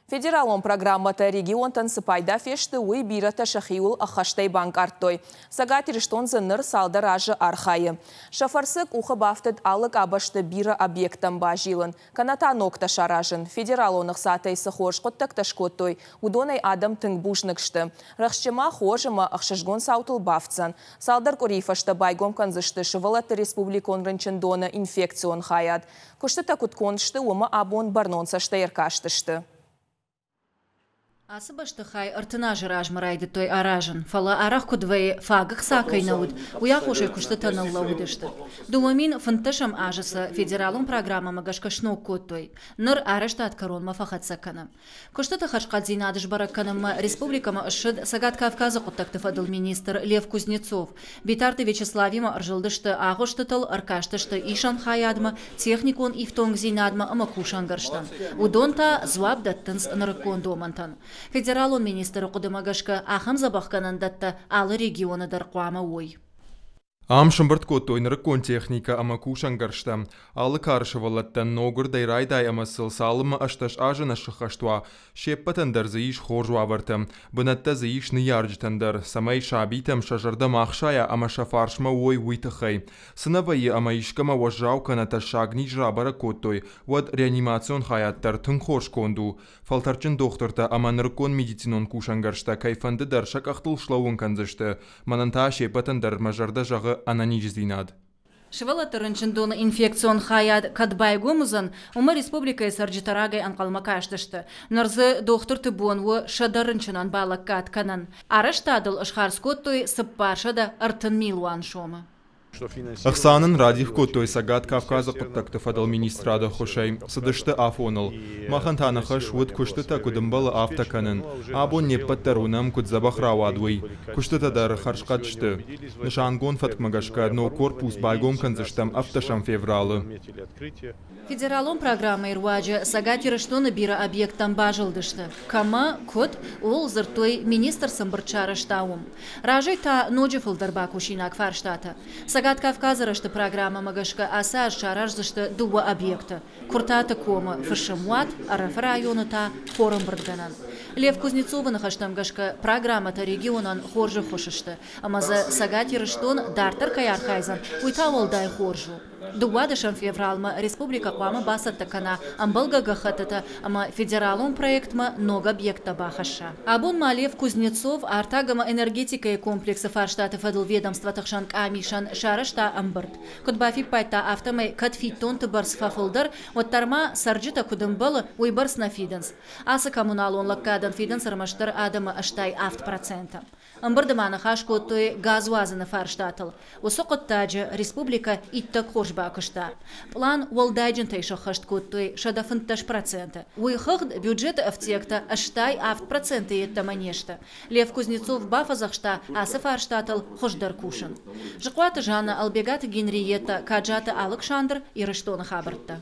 Федералон программӕтӕ регионтӕн цы пайда фесты, уый бирӕтӕ сӕхиуыл ӕххӕстӕй банкъардтой. Цӕгат Ирыстон дзы ныр цалдӕр азы архайы. Сӕ фӕрцы къухы бафтыд алы къабӕзты бирӕ объекттӕм базилын, кӕнӕ та ногтӕ саразын. Федералон ӕхцатӕй цы хорз хъуыддӕгтӕ скодтой, уыдонӕй адӕм тынг бузныг сты. Рӕхджы ма хорз ӕмӕ ӕхсызгон цаутыл бафтдзӕн. Цалдӕр къуырийы фӕстӕ байгом кӕндзысты сывӕллӕтты республикон рынчындоны инфекцион хайад. Куыстытӕ куыд конд сты, уымӕ абон бӕрнон цӕстӕй ӕркастысты. Ацы бӕстыхай 30 азы размӕ райдыдтой аразын, фӕлӕ арӕх куыд вӕййы, фаг ӕхца кӕй нӕ уыд, уый аххосӕй куыстытӕ ныллӕууыдысты. 2015 азы сӕ федералон программӕмӕ гӕсгӕ сног кодтой. Ныр арӕзтад кӕронмӕ фӕхӕццӕ кӕны. Куыстыты хӕрзхъӕддзинад сбӕрӕг кӕнынмӕ республикӕмӕ ссыд Цӕгат Кавказы хъуыддӕгты фӕдыл министр Лев Кузнецов. Битарты Вячеславимӕ ӕрзылдысты агъуыстытыл, ӕркастысты исӕн хайадмӕ, техникон ифтонгдзинадмӕ ӕмӕ кусӕнгӕрзтӕм. Уыдон та дзуапп дӕттынц нырыккон домӕнтӕн. Федералон министры хъуыдымӕ гӕсгӕ, ахӕм дзӕбӕхгӕнӕндӕттӕ алы регионы дӕр хъуамӕ уой. Ам сӕмбырд кодтой нырыккон техникӕ ӕмӕ кусӕнгӕрзтӕ. Алы кары сывӕллӕттӕн ноггуырдӕй райдай ӕмӕ сыл цалынмӕ 18 азы нӕ сыххӕст уа, се ппӕтӕн дӕр дзы ис хорз уавӕртӕ. Бынӕттӕ дзы ис ныййарджытӕн дӕр, цӕмӕй сабитӕм сӕ зӕрдӕ ма хсайа ӕмӕ сӕ фарсмӕ уой, уый тыххӕй. Цы нӕ вӕййы ӕмӕ искӕмӕ уӕззау кӕнӕ тӕссаг низ рабӕрӕг кодтой, уӕд реанимацион хайад дӕр тынг хорз конд у. Фӕлтӕрдджын дохтыртӕ ӕмӕ нырыккон медицинон кусӕнгӕрзтӕ кӕйфӕнды дӕр сӕ къӕхтыл слӕууын кӕндзысты. Мӕнӕн та се ппӕтӕн дӕр мӕ зӕрдӕ зӕгъы ӕнӕниздзинад. Сывӕллӕтты рынчындоны инфекцион хайад кӕд байгом уыдзӕн, уымӕ республикӕйы цӕрджытӕ рагӕй ӕнхъӕлмӕ кастысты. Ныр дзы дохтырты бон у 100 рынчынӕн балӕггад кӕнын. Арӕзтадыл схардз кодтой 430 милуан сомы. Ӕхца нын радих кодтой Цӕгат Кавказы хъуыддӕгты фӕдыл министрады ӕххуысӕй, цыдысты афоныл. Махӕн та нӕ хӕс уыд куыстытӕ куыд ӕмбӕлы, афтӕ кӕнын. Абон не ппӕт дӕр уынӕм, куыд дзӕбӕх рауад, уый. Куыстытӕ дӕр хӕрзхъӕд сты. Нысангонд фӕткмӕ гӕсгӕ ног корпус байгом кӕндзыстӕм 17 февралы. Федералон программӕйы руаджы Цӕгат Ирыстоны бирӕ объекттӕм базылдысты. Кӕмӕ, куыд, ууыл дзырдтой, министр цы ӕмбырд сарӕзта, уым. Разӕй та ноджы фылдӕр бакусинаг фарстатӕ. Цӕгат Кавказы рӕзты программӕмӕ гӕсгӕ ацы аз сараздзысты дыууӕ объекты. Куыртаты комы фысымуат, Ӕрӕфы районы та хорӕмбырдгӕнӕн. Лев Кузнецовы ныхӕстӕм гӕсгӕ, программӕтӕ регионӕн хорз ӕххуыс сты, ӕмӕ дзы Цӕгат Ирыстон дарддӕр кӕй архайдзӕн, уый та уӕлдай хорз у. 12 февралмӕ республикӕ хъуамӕ бацӕттӕ кӕна ӕмбӕлгӕ гӕххӕттытӕ ӕмӕ федералон проектмӕ ног объекттӕ бахӕсса. Абон ма Лев Кузнецов артаг ӕмӕ энергетикӕйы комплексы фарстаты фӕдыл ведомствоты хсӕн къамисӕн сарӕзта ӕмбырд. Куыд бафиппайдта, афтӕмӕй кӕд фиддонты бӕрц фӕфылдӕр, уӕддӕр ма цӕрджытӕ куыд ӕмбӕлы, уый бӕрц нӕ фидынц. Ацы коммуналон лӕггадӕн фидынц ӕрмӕстдӕр адӕмы 87%. Ӕмбырды ма ныхас кодтой газ уадзыны фарстатыл. Уыцы хъуыддаджы республикӕ иттӕг хорз бакуыста. Пълан уӕлдайджынтӕй сӕххӕст кодтой 115%. Уый хыгъд бюджеты ӕфтиӕгтӕ 87% йеддӕмӕ не сты. Лев Кузнецов бафӕдзӕхста ацы фарстатыл хуыздӕр кусын. Зыхъуаты Жанна, Албегаты Генриетта, Каджаты Алыксандр, Ирыстоны хабӕрттӕ.